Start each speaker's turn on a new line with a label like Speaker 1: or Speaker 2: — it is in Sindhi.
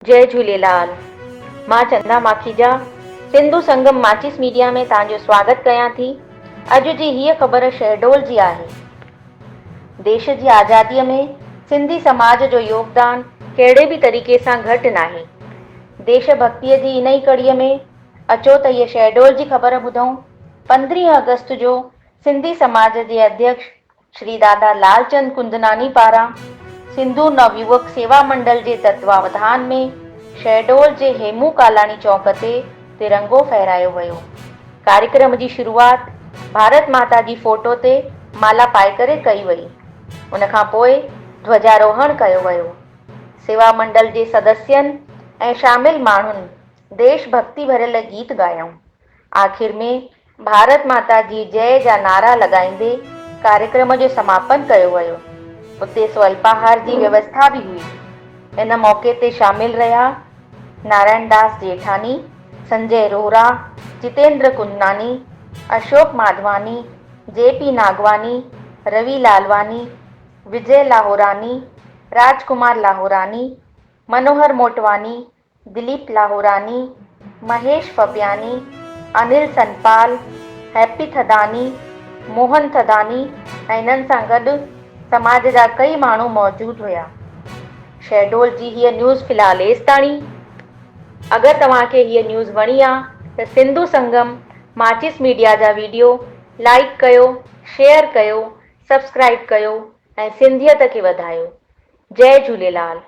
Speaker 1: جئي جهوليلال مان چندا ماکيجا سنڌو سنگم ماچيس ميڊيا ۾ توهان جو سواگت ڪيان ٿي اڄ جي هيء خبر شهڊول جي آهي ديش جي آزادي ۾ سنڌي سماج جو يوگدان ڪهڙي به طريقي سان گهٽ ناهي ديش ڀڳتي جي انهي ڪڙي ۾ اچو ته هيء شهڊول جي خبر ٻڌون 15 آگسٽ جو سنڌي سماج جي اڌيڪش شري دادا لالچند ڪندناني پاران سنڌو نويوڪ سيوا منڊل جي تتواوڌان ۾ شهڊول جي هيمون ڪالاڻي چونڪ تي ترنگو ڦهرايو ويو. ڪاريڪرم جي شروعات ڀارت ماتا جي فوٽو تي مالا پائي ڪري ڪئي وئي. ان کان پوء ڌوجاروهڻ ڪيو ويو. سيوا منڊل جي سدسين ۽ شامل ماڻهن ديش ڀڳتي ڀريل گيت ڳايائون. آخر ۾ ڀارت ماتا جي جئه جا نعرا لڳائيندي ڪاريڪرم جو سماپن ڪيو ويو. اتي سوالپاهار جي ويوسٿا به هئي. ان موقعي تي شامل رهيا نارائڻ داس ڄيٺاني، سنجي روهرا، جتيندر ڪندناني، اشوڪ ماڌواني، جي پي ناگواني، روي لالواني، وجي لاهوراني، راجڪمار لاهوراني، منوهر موٽواني، دليپ لاهوراني، مهيش ڦبياني، انيل سنپال، هيپي ٿڌاني، موهن ٿڌاني ۽ انهن سان گڏ سماج جا ڪئي ماڻهو موجود هيا. شهڊول جي هيء نيوز في الحال ايستاڻي. اگر توهان کي هيء نيوز وڻي آ ته سنڌو سنگم ماچيس ميڊيا جا ويڊيو لائيڪ ڪيو، شيئر ڪيو، سبسڪرائيب ڪيو ۽ سنڌيت کي وڌايو. جئي جهوليلال.